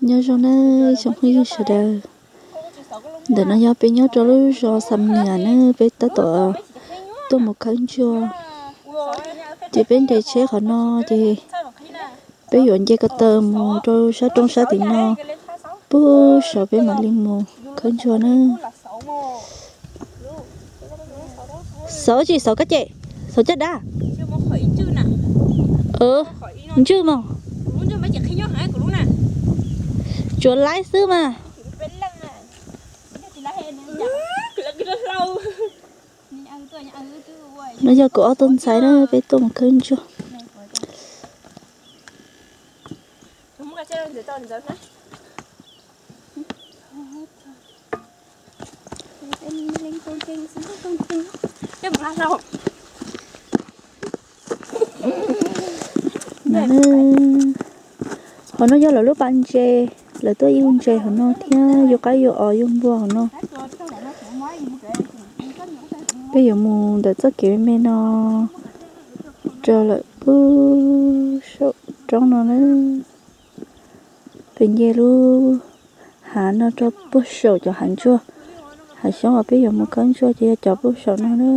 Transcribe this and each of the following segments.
Nyob zoo nawb tsoom phooj ywg sawv daws. Ntawm no yog peb nyob rau lub zos Xam Niam na, peb tab tom tuaj mus khawb ntsuag. Ces peb nres tsheb qhov no, ces peb yuav nce ko taw mus rau sab roob sab tim no, puag saum peb mam li mus khawb ntsuag na. Xauv tsis xauv kab cem, xauv caj dab. Ntswj mog. Tsuas laib xwb mas. No yog kuv ob tug ntxhais na, peb tuaj mus khawb ntsuag. Hov no yog lawv lub pas ntses, lawv tuaj ib ntses hov no thiab yuav qaib yuav os yuav npua hov no. Peb yuav mus ntawm txoj kev me me no rau lawm puag saum roob no na. Peb nce lub hav no rau puag saum cov hav ntsuag, hav xyoob uas peb yuav mus khawb ntsuag ces yog cov puag saum no na.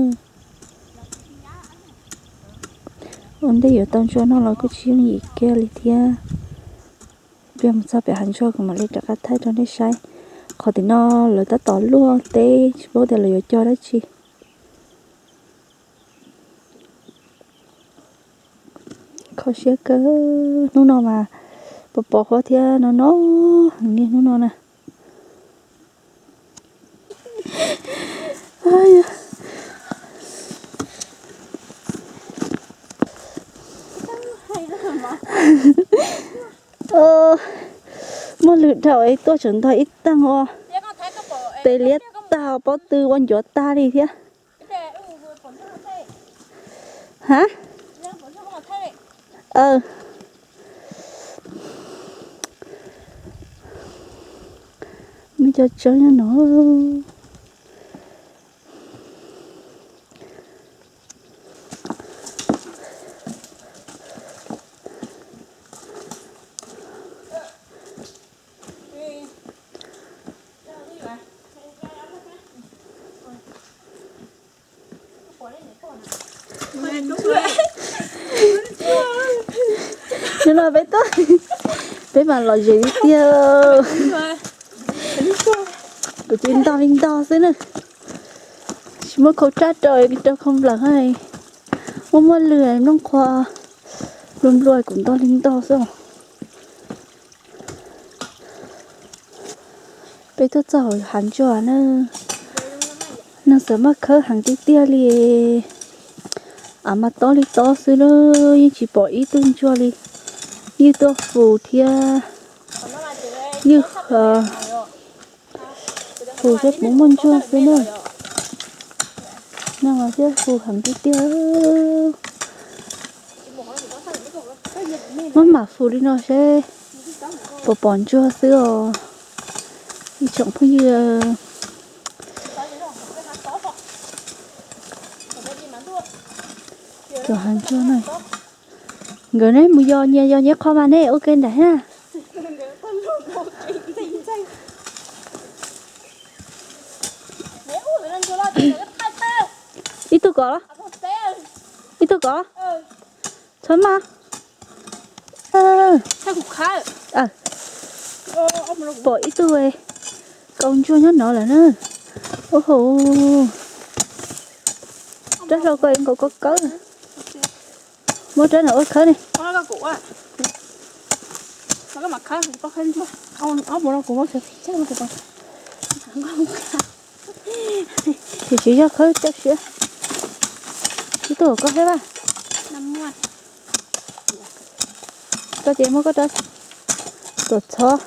Ua ntej yuav tau ntsuag noj los kuj tsis yooj yim kiag li thiab. Peb mus txog pem hav ntsuag kuv mam li rov qab thaij rau nej saib. Qhov tim no lawv tab tom luaj teb tsis paub tias lawv yuav cog dab tsi. Kho siab kawg, hnub no mas pos pos huab thiab no no heev li hnub no na. Muaj lwm dhau es tuaj tseem ntog ib tag os. Tes liab tag, pob tw ua ncuav tag li thiab. Ha, muaj cov tseeb nyob no. Hnub no peb tuaj, peb mas lom zem li tiag. Kuv cia li ntog li ntog xwb na. Tsis muaj khau raj rau, rau khau nplawm. Muaj muaj lwm nplooj qhuav nplua nplua kuv ntog li ntog xwb. Peb tuaj txog hauv hav ntsuag na, neeg xav maj khawb heev tiag tiag li. Av mas tob li tob xwb na, yeej tsis pom ib tug ntsuag li. Ywj tuaj fus thiab, ywj fus thiab puas muaj ntsuag xwb na. Neeg mas thiaj fus heev tiag tiag. Muab mam fus li no seb puas pom ntsuag xwb os ib tsoom phooj ywg. Cov hav ntsuag na, nkawd neb mus yos nyias yos nyias qhov mas nej ua ke nram na. Ib tug kov los? Ib tug kov los? Txhob maj. Pom ib tug kaus ntsuag nyob no lawm na. Ua hauv rab hlau ko nkaus ko kawb. Muab rab no ua khawb ne. Tiam sis yog khawb coj siab. Ib tug koj heb vaj. Koj ces muab koj rab tuam txhob.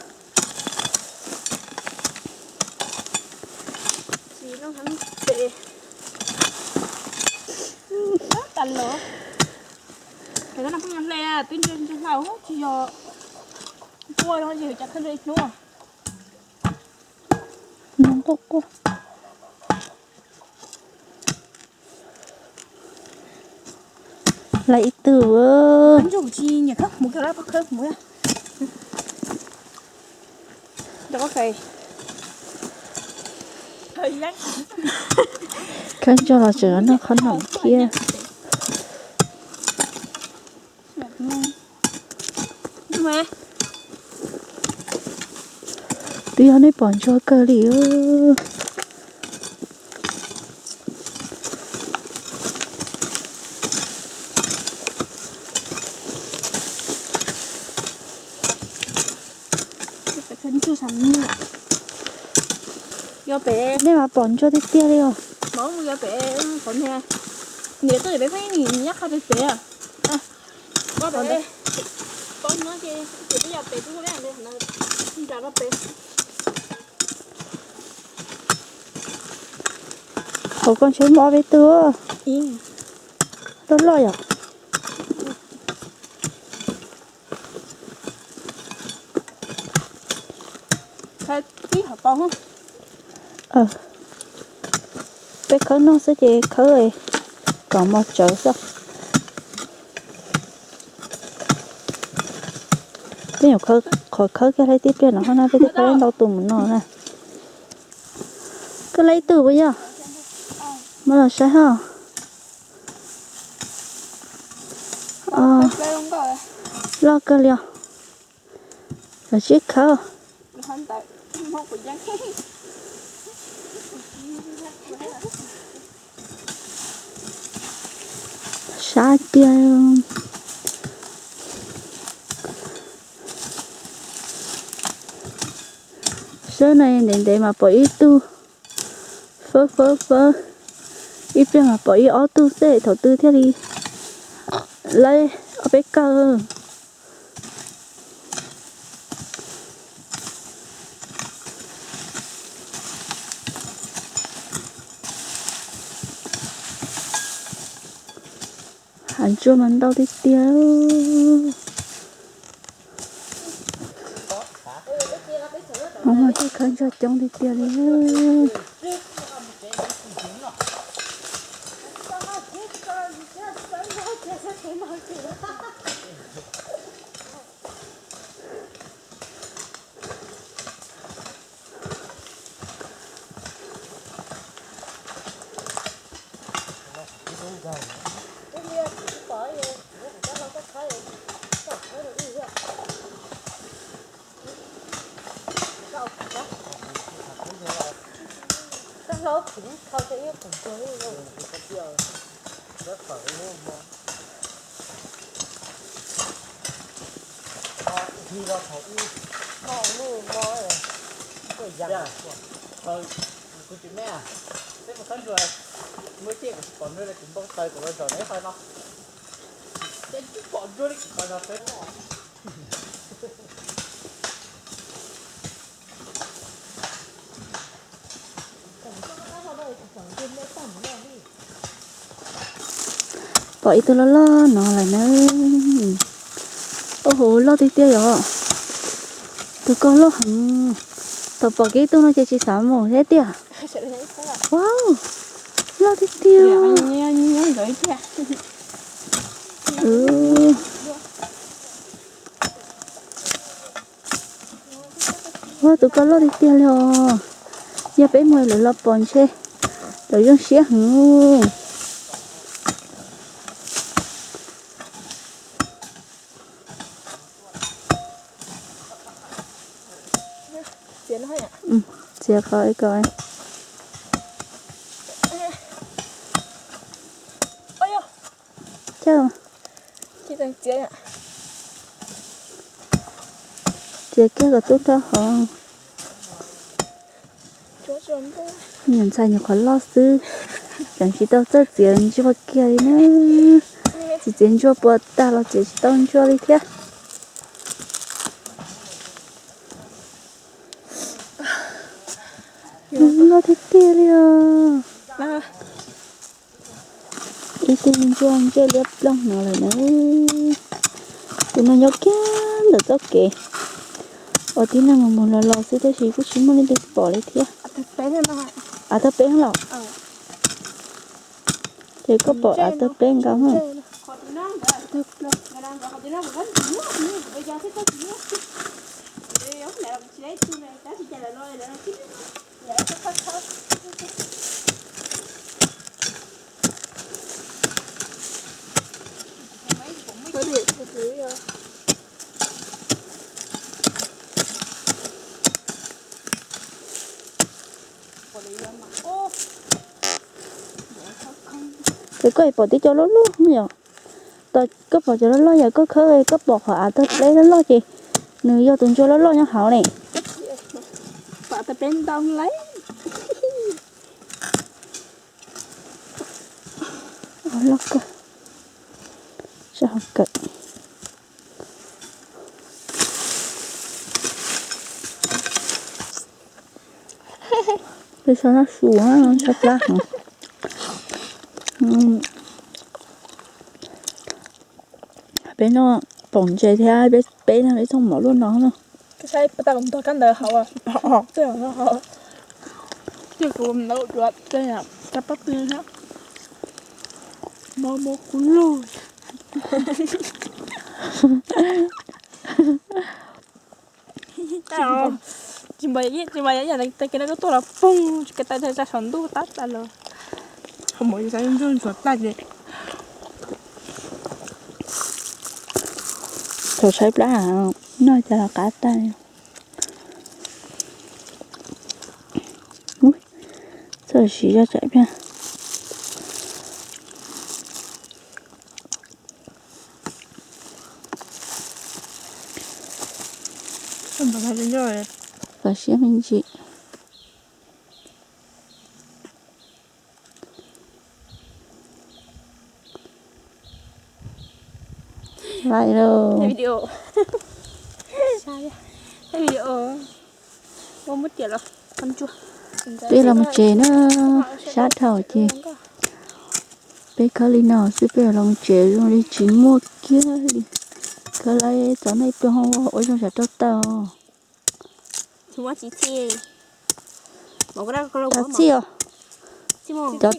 Nquj quaj. Lawv ib tug. Khawb ntso los tseem noj qhob noom thiab. Twb yog nej pom ntsuag kawg li. Nej mas pom ntsuag tiag tiag li os. Niam tuaj peb pheej nim nyob qha pem pem. Pom no ces ces peb yog pem tub nra rau pem. Hauv koj ntshe muaj ob peb tug loj loj yom. Peb khawb noj xwb ces khawb kom mos tsawv xwb. Peb nyuam qhuav khawb kiag laib tib pliag no hov na, peb twb khawb ntau tus mus no na. Koj laib ib tug puas yog? Muab los saib hov. Loj kawg li os. Los sib khawb. Sab tiag. Sab no ntev ntev mas pom ib tug. Fawb fawb fawb. Ib pliag mas pom ib ob tug xwb thaum twg thiaj li laib ob peb kawg. Hav ntsuag mas ntau tiag tiag. Hmoob mas thiaj khawb ntsuag coob tiag tiag li. Kuv tsis me, peb mus khawb ntsuag, muaj tej kuv tsis pom ntsuag li, kuv npau taws kuv los zaum no ib qho no, ces tsis pom ntsuag li kuv qhov no peb. Pom ib tug loj loj no lawm na. Ua huv loj tiag tiag yom. Tus ko loj heev. Thaum pom kiag ib tug no ces tsis xav mus thiab tiag. Wow, loj tiag tiag. Ua tus ko loj tiag tiag li os. Yog peb mus lawv los pom ntshe lawv zoo siab heev. Txiav qhov ko. Txiav kiag kom tub nrog hov. Nyuam ntxhais nyuam qhuav loj xwb, tseem tsis tau txawj txiav ntsuag kiag li na. Tsis txiav ntsuag puas tag los txiav tsis tau ntsuag li thiab. Loj tiag tiag li os. Ib tug ntsuag ntsej liab ploog no lawm na. Tus no nyob kiag ntawm txoj kev uas tib neeg mus mus los los xwb tab sis kuj tsis muaj leej twg pom li thiab. Av tawg peb los? Ces koj pom av tawg peb nkaus. Ces koj pom tib co loj loj yom? Koj pom cov loj loj yom, koj khawb koj pom qhov av tawg pleb loj loj ces nws yog tus ntsuag loj loj nyob hauv ne. Loj kawg, sab hauv kawm. Peb sab laj su, sab plab heev. Peb noj pom ntses thiab, peb no peb txhob mov luaj no na. Ntog kab ntawd hauv, kuv ntawd duav cov pab pw thiab. Mov mov kuv lug. Tsis npam, tsis npam yam tag kis no koj tuaj los poog tsis kev tawm tsa saum ntuj tab tas los. Qhov muag xav ntsuag ntsuag tag ces thaum tshaib plab noj cas los qab tag li. Txoj siv zog tsam pliag. Kho siab me ntsis. Laij lauj. Peb los mus tsev na, sab dhau ces peb khawb li no xwb peb los mus tsev zoo li tsis muaj kiag li. Khawb lawm txog nej tuaj ua zoo tsam rau taw. Txhij os, cov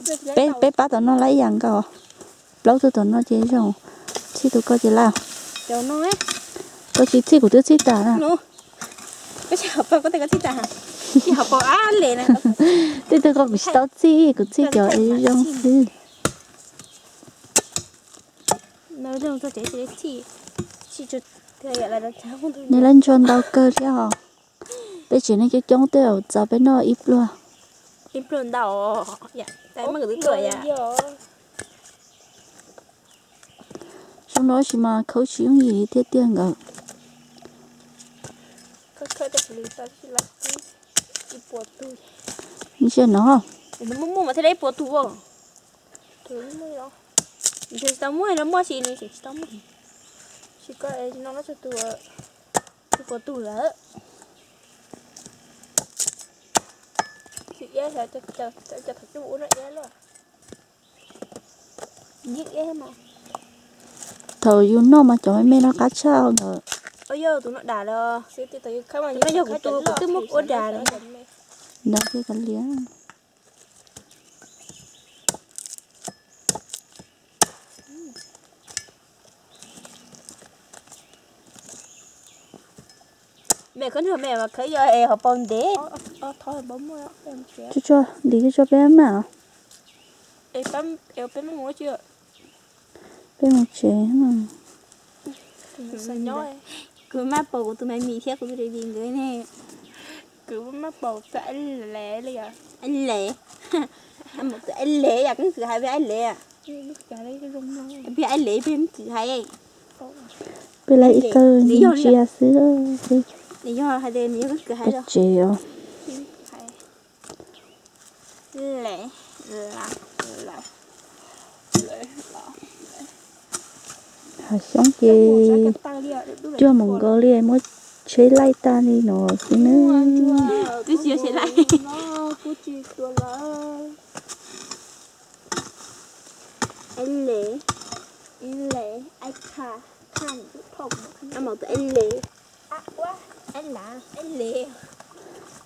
peb pab tom no lawm ib yam nkaus, plaub tug tom no ces zoo, txhij tus koj ces lawm. Koj tsis txhij kuv twb txhij tas na. Tej tug koj kuv tsis tau txhij, kuv txhij cov es zoo xwb. Nej lawv ntsuag ntau kawg thiab os. Peb tsev neeg coob coob tej zaum txaus peb noj ib pluag. Zoo no tab sis mas khawb tsis yooj yim thiab tiag nkawd. Ntsia no. Muaj mas thiaj li ib puas tug. Tsis tau muaj, lawv muaj sis nws tseem tsis tau muaj. Tsis koj no no tus, ib puas tug lawm. Tsis iab, cov thaum coj ua no iab luaj. Thaum yus noj mas cov me me no qab tshaj ntawd. Tus no dam los, tus no yog kuv tus, kuv twb muab ua dam lawm. Ntawd thiaj kav liam. Me khawb nrog me mas khawb yog es hauv paus ntev. Tso, ntim tso peb maj os. Peb mus tsev. Kuv maj paum kuv tus me mis thiab kuv tus me mis nkawd ne. Kuv maj paum tus le li, le, tus le yam koob kwm hais peb le, peb le peb koob kwm hais. Peb lawv ib kawg ntsia xwb. Yog hais tias nws yog koob kwm hais los tsev os. Hav xyoob ces cuag mus nkaus li muab tsheb laij tag li no xwb nawb. Twb tsis yog tsheb laij.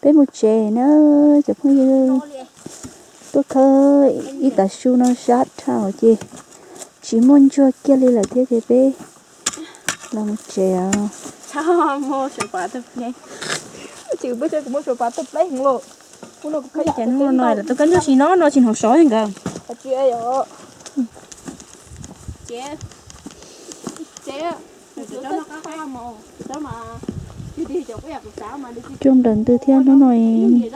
Peb mus tsev na cov phooj ywg, tuaj khawb ib tag su no sab dhau ces tsis muaj ntsuag kiag li lawm thiab ces peb Los mus tsev os. Ces hnub no lawv tuaj kab ntsuag tsis no no tsis hnov sov li nkawd. Cua nplawm ntws thiab hnub no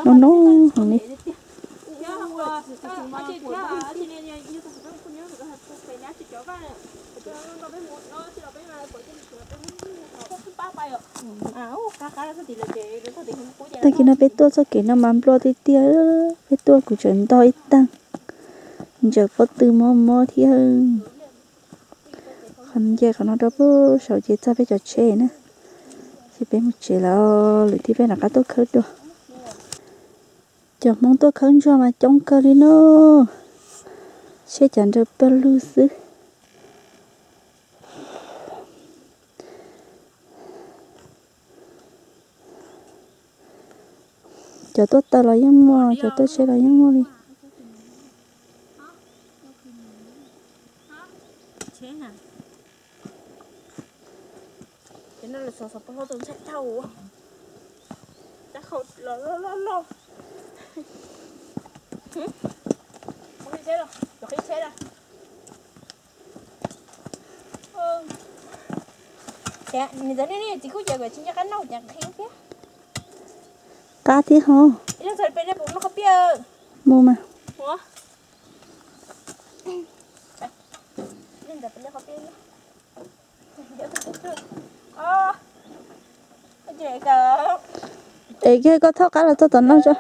no no heev li. Tag kis no peb tuaj txoj kev no mas nplua tiag tiag, peb tuaj kuv tseem ntog ib tag, ntsaws pob tw mob mob thiab. Qhov nce qhov no rau pem saum ces txog peb cov tsheb na, ces peb mus tsev lawm, lwm tiam peb rov qab tuaj khawb dua. Cov Hmoob tuaj khawb ntsuag mas coob kawg li no, tsheb cas nrawm pawg lug xwb. Cov tuaj taw los yeej muaj, cov tuaj tsheb los yeej muaj li. Qab thiab ho. Mus mas. Es kiag koj thaub qab los txog tom no tso.